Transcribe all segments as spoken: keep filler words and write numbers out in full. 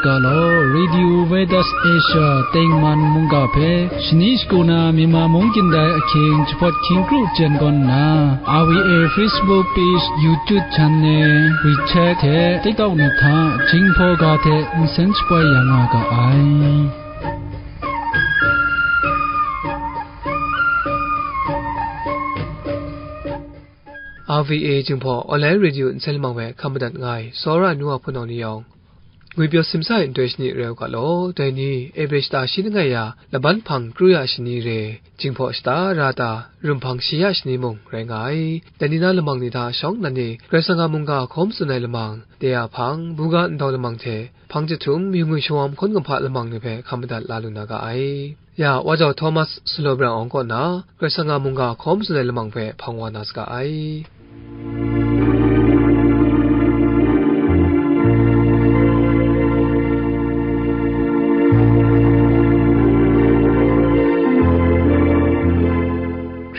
Ga law, Radio Veritas Asia tengman mungga hpe shani shagu na Myanmar mung kyindai ahkying jahpawt hkying kru jen gawn nna, R V A Facebook page, YouTube channel, WeChat hte TikTok ni hta Jinghpaw ga hte nsen shapoi ya nga ga ai. R V A Jinghpaw Online Radio nsen lamang hpe hkam madat nga ai, tsawra ai nu wa hpunau ni yawng, ngwipyaw simsa ai nhtoi shani rai u ga law, dai ni Ebre shata shi langai ya, laban hpang kru ya shani re, Jinghpaw shata ra ta, rum hpang shi ya shani mung rai nga ai. Dai ni na lamang ni hta shawng nnan ni Karai Kasang a mungga hkaw matsun ai lamang, de a hpang, buga ndau lamang hte, hpang jahtum, yu ngwi shawawm hkawn kumhpa lamang ni hpe hkam madat la lu na ga ai. Ya, Wa Jau Thomas Salo Brang Awng kaw na, Karai Kasang a mungga hkaw matsun ai lamang hpe hpang wa na saga ai.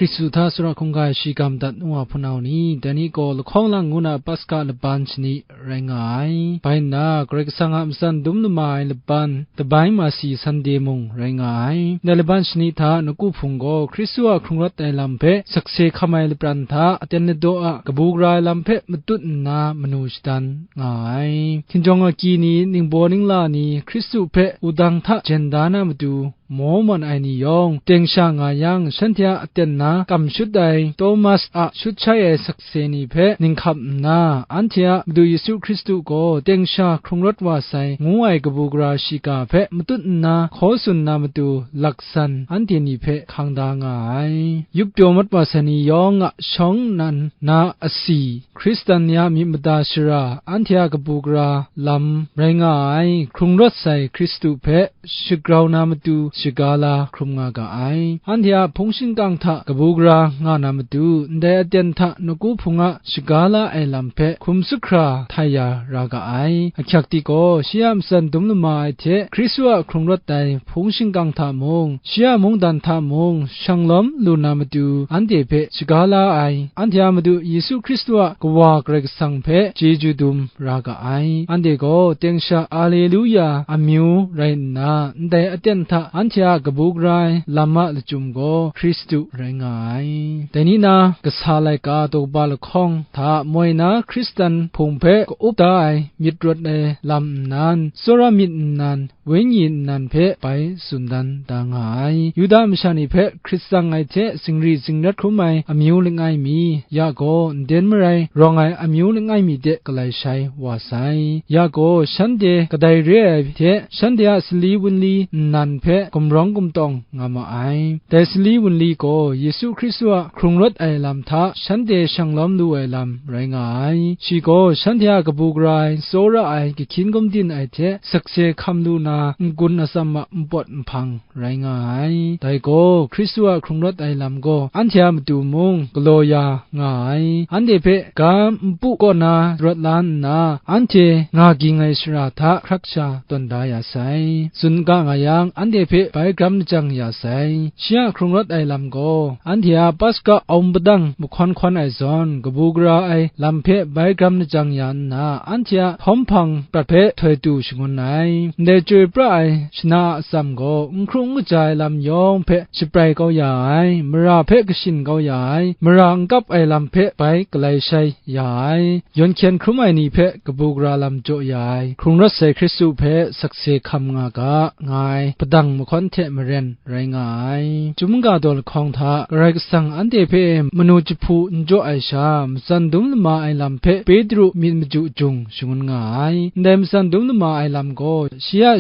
Hkristu hta tsawra hkungga ai shiga madat nu wa hpunau ni, dai ni gaw lahkawng lang ngu na Paska laban shani rai nga ai. Bai nna, Karai Kasang a matsan dum lama ai laban, Dabai Masi Sande mung rai nga ai. Dai laban shani hta nawku hpung gaw Hkristu a hkrung rawt ai lam hpe sakse hkam ai lapran hta aten ladaw a kabu gara ai lam hpe matut nna manu shadan nga ai. Hkinjawng agyi ni, ningbaw ningla ni Hkristu hpe wudang hta jen da na matu, maw mawn ai ni yawng, teng sha nga yang, shanhte a aten na kam shut ai Tomas a shut shai ai sakse ni hpe ninghkap nna, anhte a Madu Yesu Hkristu gaw teng sha hkrung rawt wa sai, ngu ai kabu gara shiga hpe matut nna hkaw tsun na matu, laksan anhte ni hpe hkang da nga ai. Yup pyaw mat wa sai ni yawng a shawng nnan na asi, Hkristan ni a myit mada shara, anhte a kabu gara lam rai nga ai, hkrung rawt sai Hkristu hpe shagrau na matu shaga la hkrum nga ga ai. Anhte a hpung shingkang hta kabu gara nga na matu, ndai aten hta nawku hpung a shaga la ai lam hpe hkum sahkra htai ya ra ga ai. Ahkyak di gaw, shi a matsan dum lama ai hte Hkristu a hkrung rawt ai hpung shingkang hta mung, shi a mungdan hta mung, shang lawm lu na matu, anhte hpe shaga la ai, anhte a Madu Yesu Hkristu a Kawa Karai Kasang hpe chyeju dum ra ga ai. Anhte gaw teng sha Aleluya amyu rai nna, ndai aten hta anhte a kabu gara ai lam a lachyum gaw Hkristu rai nga ai. Dai ni na, kasa laika daw kaba lahkawng hta moi na Hkristan hpung hpe ka-up da ai myit rawt ai lam nnan, tsawra myit nnan, Wenyi nnan hpe bai tsun dan da nga ai. Yuda masha ni hpe hkrit tsang ai hte zingri zingrat hkrum ai amyu langai mi, ya gaw nden marai rawng ai amyu langai mi de galai shai wa sai. Ya gaw shanhte kadai re ai hte, shanhte a sali wunli nnan hpe gumrawng gumtawng nga ma ai. Dai sali wunli gaw Yesu Hkristu a hkrung rawt ai lam hta shanhte shang lawm lu ai lam rai nga ai. Shi gaw shanhte a kabu gara ai, tsawra ai, kahkyin gumdin ai hte sakse hkam lu na n-gun atsam a npawt nhpang rai nga ai. Dai gaw Hkristu a hkrung rawt ai lam gaw anhte a matu mung galaw ya nga ai. Anhte hpe ga npu kaw na rawt la nna, anhte nga ging ai shara hta hkrak sha tawn da ya sai. Tsun ga nga yang, anhte hpe bai gram lajang ya sai. Shi a hkrung rawt ai lam gaw, anhte a Paska awng padang mahkawn hkawn ai zawn, kabu gara ai lam hpe bai gram lajang ya nna, anhte a htawm hpang prat hpe htoi tu shangun ai. Ndai chyoi pra ai shana a atsam gaw, n hkru n kaja ai lam yawng hpe shaprai kau ya ai, mara hpe kashin kau ya ai, mara n kap ai lam hpe bai galai shai ya ai, yawn hkyen hkrum ai ni hpe kabu gara lam jaw ya ai, hkrung rawt sai Hkristu hpe sakse hkam nga ga, nga ai padang mahkawn hte maren rai nga ai. Chyum ga daw lahkawng hta Karai Kasang anhte hpe manu jahpu n jaw ai sha, matsan dum lama ai lam hpe Petru myit maju jung shangun nga ai. Ndai matsan dum lama ai lam gaw, shi a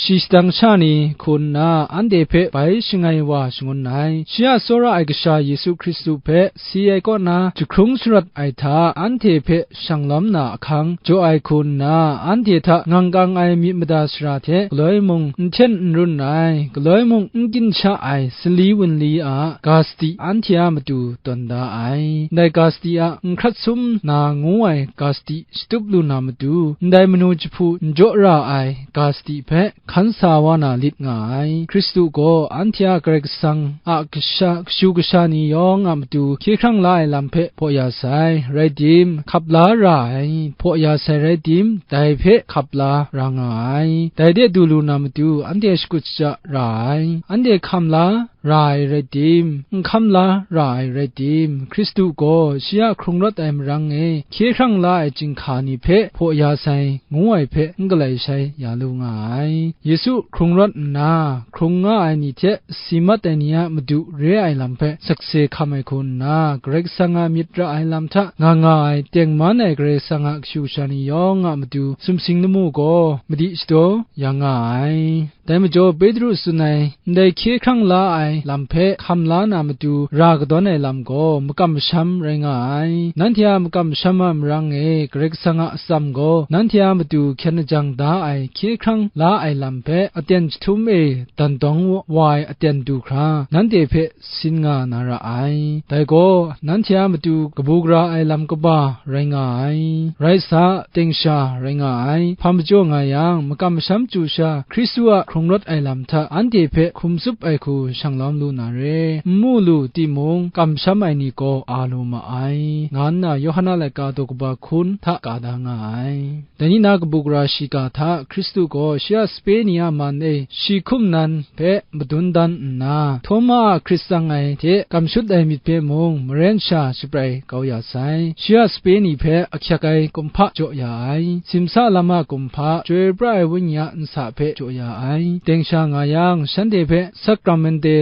shi shadang sha ni hku nna, anhte hpe bai shangai wa shangun ai. Shi a tsawra ai Kasha Yesu Hkristu hpe si ai kaw na jahkrung sharawt ai hta, anhte hpe shang lawm na ahkang jaw ai hku nna, anhte hta ngang kang ai myit mada sara hte galoi mung n hten n run ai. galoi mung n ginshang ai sali wunli a ga sadi anhte a matu tawn da ai. Ndai ga sadi a n hkrat sum na ngu ai ga sadi shatup lu na matu, ndai manu jahpu n jaw ra ai ga sadi hpe hkan sa wa na lit nga ai. Hkristu gaw anhte a Karai Kasang a kasha, kashu kasha ni yawng a matu hkye hkrang la ai lam hpe hpaw ya sai, rai tim, hkap la ra ai, hpaw ya sai rai tim, dai hpe hkap la ra nga ai. Dai de du lu na matu anhte shakut shaja ra ai, anhte hkam la ra ai rai tim, n hkam la ra ai rai tim, Hkristu gaw shi a hkrung rawt ai marang e hkye hkrang la ai chyinghka ni hpe hpaw ya sai, ngu ai hpe n galai shai ya lu nga ai. Yesu hkrung rawt nna, hkrung nga ai ni hte si mat ai ni a madu re ai lam hpe sakse hkam ai hku nna, Karai Kasang a myit ra ai lam hta nga nga ai, tengman ai Karai Kasang a kashu kasha ni yawng a matu sumsing lamu gaw madi shadaw ya nga ai. Dai majaw, Petru tsun ai, ndai hkye hkrang la ai lam hpe hkam la na matu ra kadawn ai lam gaw makam masham rai nga ai. Nanhte a makam masham a marang e Karai Kasang a atsam gaw, nanhte a matu hkyen lajang da ai hkye hkrang la ai lam hpe aten jahtum e dan dawng wa ai aten du hkra, nanhte hpe sin nga na ra ai. Dai gaw, nanhte a matu kabu gara ai lam kaba rai nga ai, rai sa, teng sha rai nga ai. Hpa majaw nga yang, makam masham chyu sha Hkristu a hkrung rawt ai lam hta anhte hpe hkum tsup ai hku shang lawm lu na re. N mu lu timung, kamsham ai ni gaw a lu ma ai, nga nna Yawhan a laika daw kaba hkun hta ka da nga ai. Dai ni na kabu gara shiga hta Hkristu gaw shi a sape ni a man e shi hkum nan hpe madun dan nna, Htawma a hkrit tsang ai hte kamshut ai myit hpe mung maren sha shabrai kau ya sai. Shi a sape ni hpe ahkyak ai kumhpa jaw ya ai, simsa lam a kumhpa, chyoi pra ai Wenyi a nsa hpe jaw ya ai. Teng sha nga yang, shanhte hpe Sakramente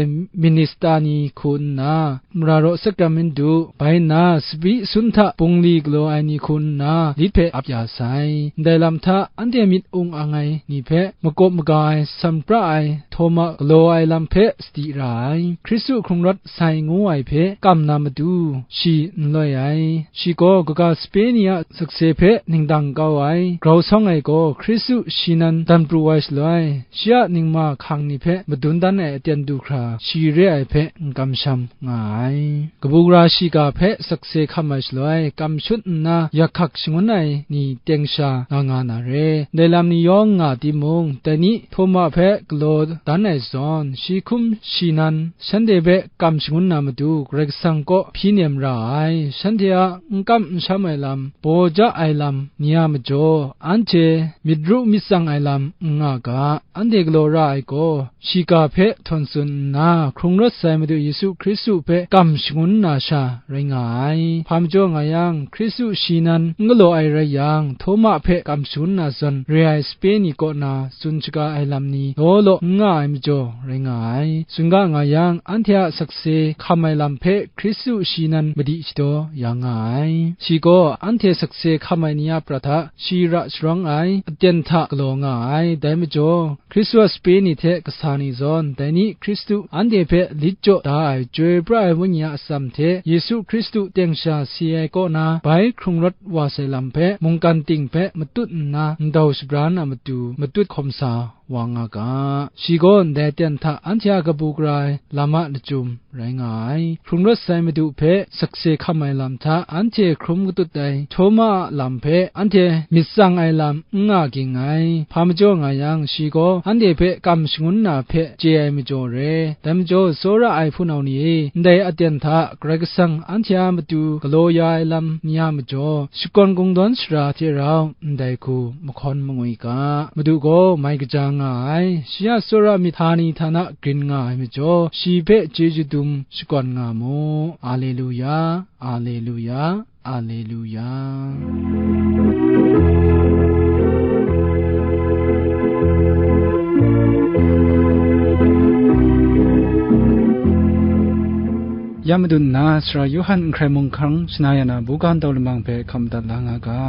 Minister ni hku nna, mara raw sakramen du, bai nna, sabi sun hta bungli galaw ai ni hku nna, lit hpe ap ya sai. Ndai lam hta, anhte myit ung ang ai ni hpe makawp maga ai, sam pra ai, Htawma galaw ai lam hpe sadi ra ai. Hkristu hkrung rawt sai ngu ai hpe kam na matu, shi n loi ai. Shi gaw kaga sape ni a sakse hpe ningdang kau ai, grau sawng ai gaw, Hkristu shi nan dan pru ai shaloi, shi a ningma hkang ni hpe madun dan ai aten du hkra, shi re ai hpe n kamsham nga ai. Kabu gara shiga hpe sakse hkam ai shaloi, kamshut nna yak hkak shangun ai ni teng sha nga nga na re. Ndai lam ni yawng nga timung, dai ni Htawma hpe galaw dan ai zawn, shi hkum shi nan shanhte hpe kam shangun na matu, Karai Kasang kaw hpyi nem ra ai. Shanhte a n kam n sham ai lam, baw ja ai lam ni a majaw, anhte myit ru myit tsang ai lam n nga ga. Anhte galaw ra ai gaw, shiga hpe htawn tsun nna, hkrung rawt sai Madu Yesu Hkristu hpe kam shangun na sha rai nga ai. Hpa majaw nga yang, Hkristu shi nan n galaw ai rai yang, Htawma hpe kam shangun na zawn re ai sape ni kaw na tsun shaga ai lam ni law law n nga ai majaw rai nga ai. Tsun ga nga yang, anhte a sakse hkam ai lam hpe Hkristu shi nan madi shadaw ya nga ai. Shi gaw anhte sakse hkam ai ni a prat hta shi ra sharawng ai, aten hta galaw nga ai. Dai majaw, Hkristu a sape ni hte kasa ni zawn, dai ni Hkristu anhte hpe lit jaw da ai, chyoi pra ai Wenyi a atsam hte Yesu Hkristu teng sha si ai kaw na bai hkrung rawt wa sai lam hpe, mungkan ting hpe matut nna ndau shabra na matu, matut hkawm sa wa nga ga. Shi gaw ndai aten hta anhte a kabu gara ai lam a lachyum rai nga ai. Hkrung rawt sai Madu hpe sakse hkam ai lam hta anhte hkrum katut ai Htawma a lam hpe anhte myit tsang ai lam n nga ging ai. Hpa majaw nga yang, shi gaw anhte hpe kam shangun na hpe chye ai majaw re. Dai majaw, tsawra ai hpunau ni e, ndai aten hta Karai Kasang anhte a matu galaw ya ai lam ni a majaw, shakawn kungdawn sara hte rau ndai hku mahkawn mangwi ga. Madu gaw mai kaja nga ai, shi a tsawra myit htani htana grin nga ai majaw, shi hpe chyeju dum shakawn nga mu. Aleluya, aleluya, aleluya. Ya madun nna, Sara Yawhan n hkrai mung hkang shana ya na buga ntau lamang hpe hkam madat la nga ga.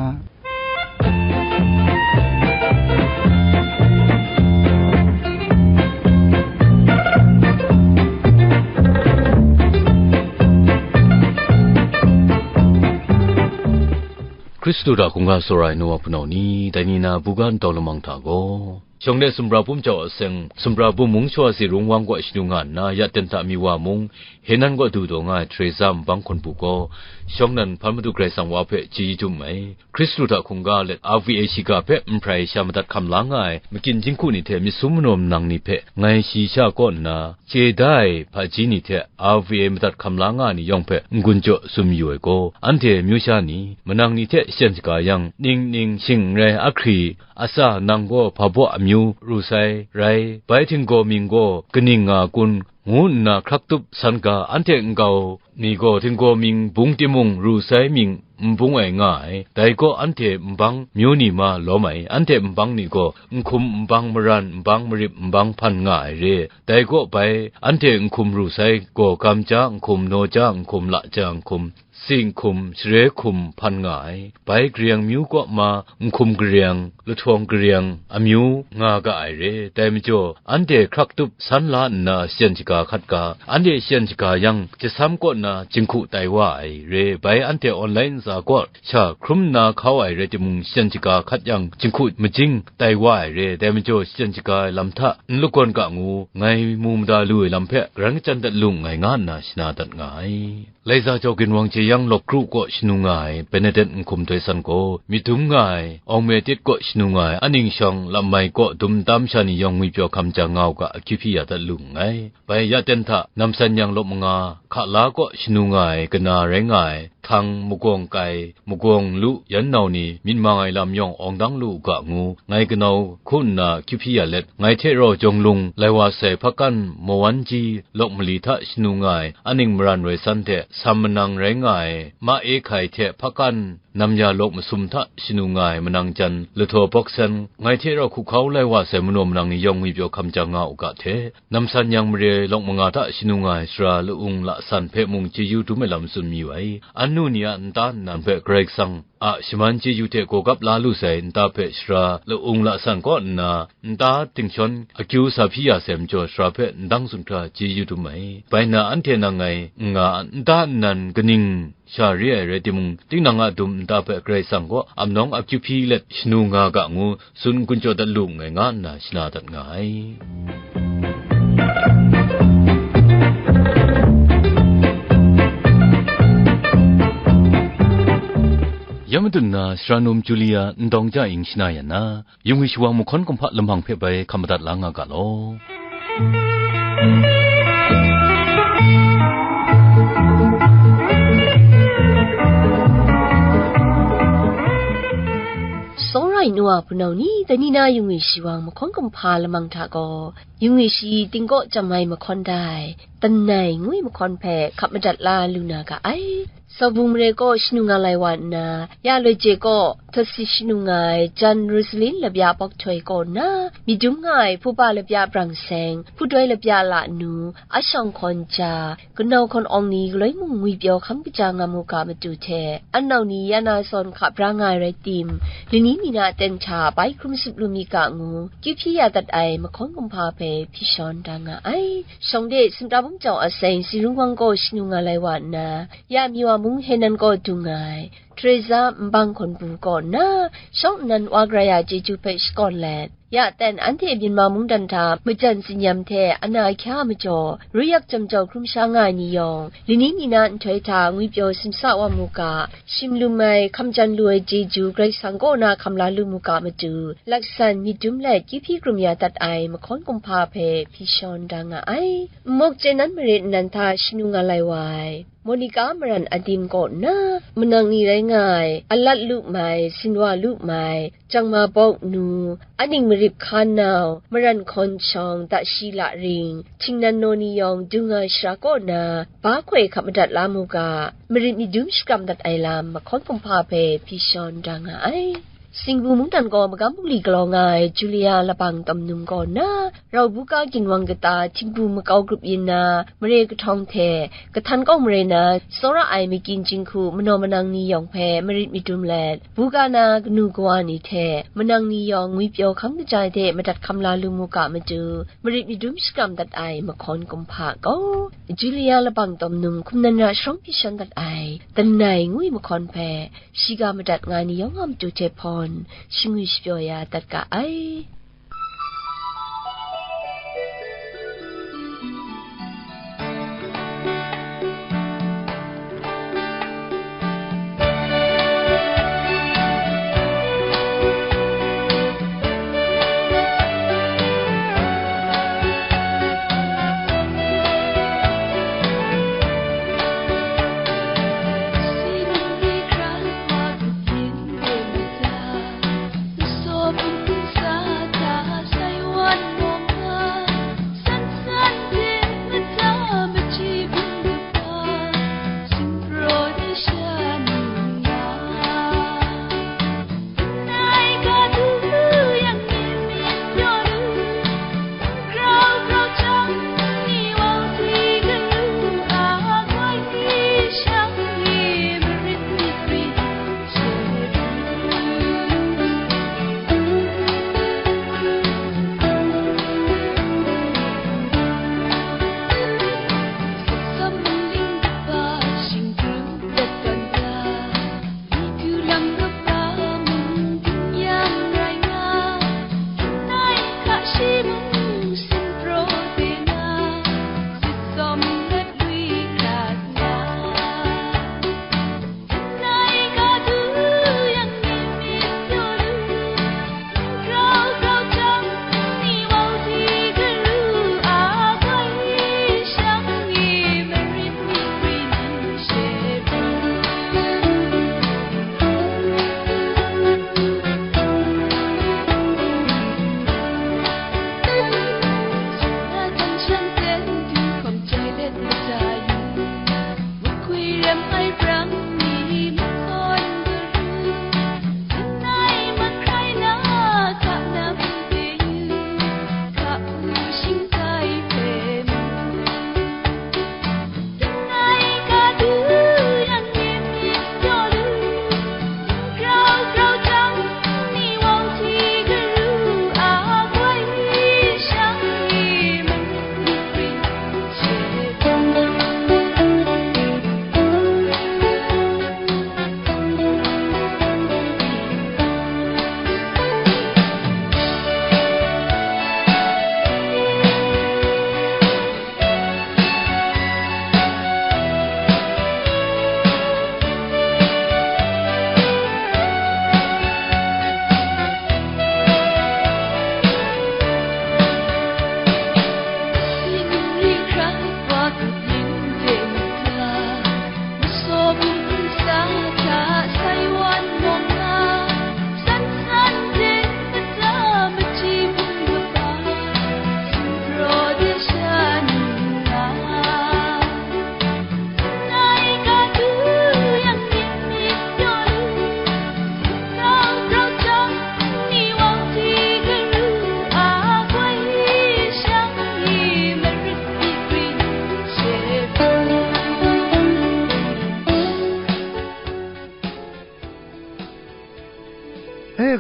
Hkristu hta hkungga tsawra ai nu wa hpunau ni, dai ni na buga ntau lamang hta gaw, Shawng de sumra bum jau a seng, sumra bum mung shawa si rung wang kaw shanu nga nna, ya ten hta mi wa mung, Henan kaw du taw nga ai Teresa nbang hkawn bu gaw, shawng nan hpan Madu Karai Kasang wa hpe chyeju dum ai. Hkristu hta hkungga let R V A shiga hpe nprai sha madat hkam la nga ai makyin jinghku ni hte myit sum manaw manang ni hpe ngai shayi sha kaw nna, chye da ai hpaji ni hte R V A madat hkam la nga ai ni yawng hpe n-gun jaw tsun mayu ai gaw, anhte amyu sha ni, manang ni hte sharen shaga yang, ning ning shing n rai ahkri, atsa nang gaw hpa baw amyu ru sai rai, bai htinggaw ming gaw kaning nga kun, ngu nna hkrak tup san ga, anhte nkau ni gaw htinggaw ming bung timung ru sai ming n bung ai nga ai. Dai gaw anhte nbang myu ni ma lawm ai, anhte nbang ni gaw nhkum nbang maran, nbang marit, nbang hpan nga ai re. Dai gaw bai, anhte nhkum ru sai gaw gam ja nhkum, naw ja nhkum, la ja nhkum, si nhkum, share hkum hpan nga ai. Bai kareng myu kaw ma nhkum kareng, lahtawng kareng, amyu nga ga ai re. Dai majaw, anhte hkrak tup san la nna sharen shaga hkat ga, anhte sharen shaga yang, jasam kaw na jinghku tai wa ai re. Bai anhte online ntsa kaw sha hkrum nna hkau ai rai timung, sharen shaga hkat yang, jinghku majing tai wa ai re. Dai majaw, sharen shaga ai lam hta n lagawn ga ngu, ngai mu mada lu ai lam hpe, karan kachyan dat lung ngai, nga nna shana dat nga ai. Laiza jau ginwang jeyang lawk kru kaw shanu nga ai Benedet nhkum doi san gaw, myit dum nga ai Awng Me Tit kaw shanu nga ai aning shawng lam mai kaw dum tam sha ni yawng ngwipyaw hkam jang nga u ga, akyu hpyi ya dat lu nngai. Bai ya ten hta, namsan yang lawk manga, hka la kaw shanu nga ai kana rai nga ai, htang, magawng kai, magawng lu yan nau ni myit mang ai lam yawng awng dang lu u ga ngu, ngai kanau hku nna akyu hpyi ya let, ngai hte rau Jawng Lung, Laiwa Sai, Hpakan, Mawan Ji, Lawk Mali hta shanu nga ai aning maran roi san hte, Sam Manang rai nga ai Ma E Hkai hte Hpakan, Namya Lawk Masum hta shanu nga ai manang jan, Lahtaw Bawk Sen, ngai hte rau Hkuhkau, Laiwa Sai, manaw manang ni yawng ngwipyaw hkam jang nga u ga hte, namsan yang mare lawk manga hta shanu nga ai sara La-ung La San hpe mung chyeju dum ai lam tsun mayu ai. Annu ni a nta nnan hpe Karai Kasang a shaman chyeju hte gawgap la lu sai nta hpe sara La-ung La San kaw nna, nta ting shawn akyu sa hpyi ya sai majaw, sara hpe ndang zun hkra chyeju dum ai. Bai nna anhte nang ngai n nga, nta nnan kaning sha re ai rai timung, tinang a dum nta hpe Karai Kasang kaw amnawng akyu hpyi let shanu nga ga ngu, tsun n-gun jaw dat lu nngai, nga nna shana dat nga ai. Ya madun na, sara num Julia ndawng ja ing shana yan na, yungwi shawang mahkawn kumhpa lamang hpe bai hkam madat la nga ga law. Sawrai nu a hpunau ni, dai ni na yungwi shawang mahkawn kumhpa lamang hta gaw, yungwi shi tingkaw chyam ai mahkawn dai, Tanai ngwi mahkawn hpe hkap madat la lu na ga ai. Saubung mare kaw shanu nga lai wa nna, ya loi je kaw hta si shanu nga ai jan Rosalin Labya Bawk Htoi kaw nna, myit dum nga ai hpuba Labya Brang Seng, hpudoi Labya La Nu, a shawng hkawn ja, kanau hkawn awng ni galoi mung ngwipyaw hkam kaja nga mu ga matu hte, anau ni ya na zawn hka bra nga ai rai tim, lani mi na aten hta bai hkrum zup lu mi ga ngu, kyu hpyi ya dat ai mahkawn kumhpa hpe hpyi shawn da nga ai. Shawng de, Sumta Bum Jau a seng, Sirung Wang kaw shanu nga lai wa nna, ya Miwa mung Henan kaw dung ai, Teresa nbang hkawn bu kaw nna, shawng nnan wa gara ya chyeju hpe shakawn let, ya ten anhte Myanmar mungdan hta majan tsinyam hte ana ahkya majaw, ruyap jam jau hkrum sha nga ai ni yawng, lani mi na nhtoi hta ngwipyaw simsa wa mu ga, shim lum ai, hkam jan lu ai chyeju Karai Kasang kaw na hkam la lu mu ga matu, laksan myit dum let kyu hpyi krum ya dat ai mahkawn kumhpa hpe hpyi shawn da nga ai. Nmawk chye nan mare nnan hta shanu nga lai wa ai, Monica Maran Adim kaw nna, manang ni rai nga ai, Alat Lu Mai, Sinwa Lu Mai, Changma Bawk Nu, Aning Marip Hkan Nau, Maran Hkawn Shawng, Dashi La Ring, Htingnan Naw Ni yawng dung ai shara kaw nna, ba hkoi hkap madat la mu ga, marit myit dum shakram dat ai lam mahkawn kumhpa hpe hpyi shawn da nga ai. Singbu mungdan gaw magam bungli galaw nga ai Julia Labang Tawn Num kaw nna, rau buga ginwang kata htingbu makau grup yin na, mare kahtawng hte, kahtan kau mare na, tsawra ai makyin jinghku manaw manang ni yawng hpe marit myit dum let, buga na kanu kawa ni hte manang ni yawng ngwipyaw hkam kaja ai hte madat hkam la lu mu ga matu, marit myit dum shakram dat ai mahkawn kumhpa gaw, Julia Labang Tawn Num hkum nan ra sharawng hpyi shawn dat ai, Tanai ngwi mahkawn hpe, shiga madat nga ai ni yawng a matu hte hpawn, shingwi shapyaw ya dat ga ai.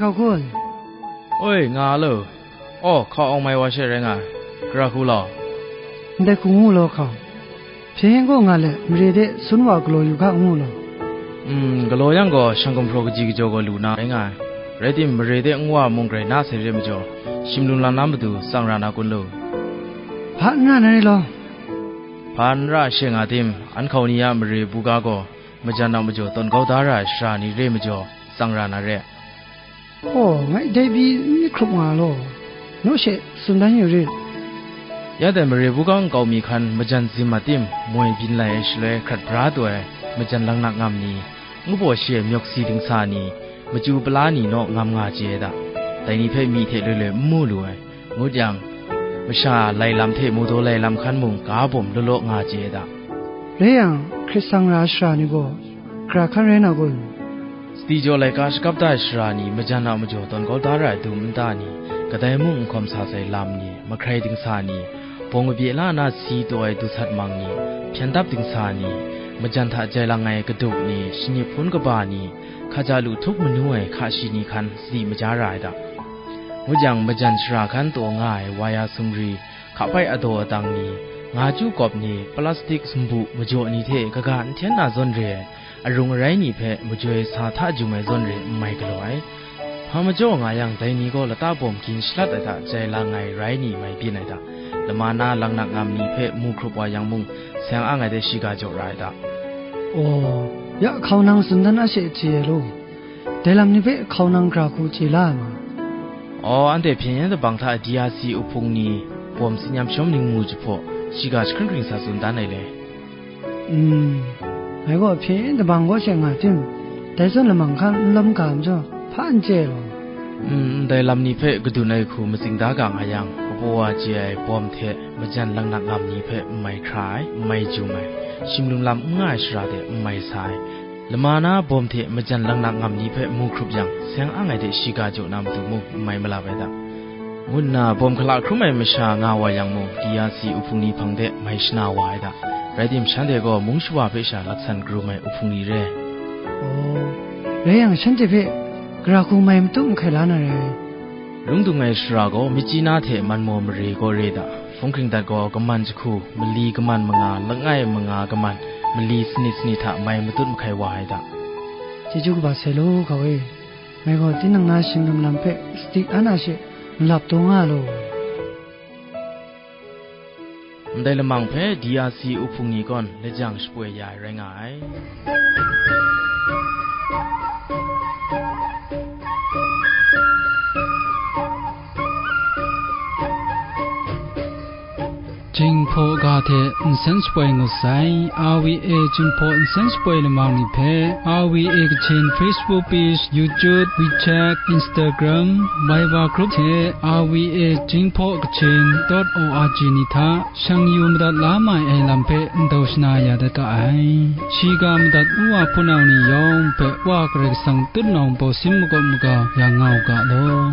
Hkau kun? Oi, nga a lo. Aw, hkau awng mai wa she rai nga ai. Gara hku law? Ndai hku ngu law hkau. Hpyen gaw nga let, mare de sun wa galaw yu ga ngu law? Mm, galaw yang gaw, shang gumhpraw kaji kajaw gaw lu na rai nga ai. Rai tim, mare de nwa mung grai na sai re majaw, shim lum lam na matu tsang ra na kun lu? Hpa n ra na re law? Hpa n ra she nga tim, an hkau ni a mare buga gaw, majan a majaw tawn kau da ra ai sara ni re majaw, tsang ra na re. Aw, ngai dai pyi n myit hkrup nga law, naw she tsun dan yu rit. Ya dai mare buga nkau mi hkan majan zim a tim, moi byin lai ai shaloi hkrat bra taw ai majan laknak ngam ni, ngu baw shi ai myawk si dingsa ni, machyu pala ni naw ngam nga chye ai da. Dai ni hpe myi hte loi loi n mu lu ai. Ngut yang, masha lai lam hte mawdaw lai lam hkan mung ga bawm law law nga chye ai da. Rai yang, hkrit sang ra ai sara ni gaw, gara hkan rai na kun? Sadi jaw laika shakap da ai sara ni majan a majaw tawn kau da ra ai dum nta ni, kadai mung n hkawm sa sai lam ni, mahkrai dingsa ni, bawng kabye la na si taw ai du sat mang ni, hpyen dap dingsa ni, majan hta jai lang ai kaduk ni, shanip hpun kaba ni, hkaja lu htup manu ai hka shi ni hkan sadi maja ra ai da. Ngut yang, majan shara hkan taw nga ai waya sumri, hkapai adaw adang ni, nga chyu kawp ni, plastik sumbu majaw ni hte kaga n hten na zawn re ai, arung arai ni hpe majoi sa hta jum ai zawn re n mai galaw ai. Hpa majaw nga yang, dai ni gaw lata bawm gin shalat ai hta jai lang ai rai ni mai byin ai da. Lama na laknak ngam ni hpe mu hkrup wa yang mung, seng ang ai de shiga jaw ra ai da. Aw, ya hkau nang tsun dan a she chye ai law. Dai lam ni hpe hkau nang gara hku chye la ai ma? Aw, anhte hpyen yen dabang hta D R C uhpung ni bawm tsin yam shawm ning mu jahpaw, shiga jahkring hkring sa tsun dan ai le. Mm, ngai gaw hpyen yen dabang kaw she nga tim, dai zawn lamang hkan n lawm ga majaw, hpa n chye ai law? Mm, ndai lam ni hpe kadun ai hku matsing da ga nga yang, kabaw wa chye ai bawm hte majan laknak ngam ni hpe n mai hkra ai, n mai jum ai, shim lum lam n nga ai shara de n mai sa ai, lama na bawm hte majan laknak ngam ni hpe mu hkrup yang, seng ang ai de shiga jaw na matu mung n mai malap ai da, ngu nna bawm hkala hkrum ai masha nga wa yang mung, D R C uhpung ni hpang de mai shana wa ai da. Rai tim, shanhte gaw mung shawa hpe sha laksan karum ai uhpung ni re. Aw, rai yang, shanhte hpe gara hku mai matut mahkai la na rai. Lung dung ai shara gaw, Myitkyina hte Manmaw mare gaw re da. Hpung hkring dat gaw, kaman jahku, mali kaman manga, langai manga kaman, mali sanit sanit hta mai matut mahkai wa ai da. Chyeju kaba sai law, hkau e. Ngai gaw tinang na shing lam lam hpe sadi an a she malap taw nga law. Ndai lamang hpe D R C uhpung ni gaw lajang shapoi ya ai rai nga ai. Jinghpaw ga hte nsen shapoi ngut sai, R V A Jinghpaw nsen shapoi lamang ni hpe, R V A Kachin Facebook page, YouTube, WeChat, Instagram, Viber group hte R V A Jinghpaw Kachin dot O R G ni hta shang yu madat la mai ai lam hpe ndau shana ya dat ga ai. Shiga madat ngu wa hpunau ni yawng hpe Wa Karai Kasang tutnawng baw sin makawp maga ya nga u ga law.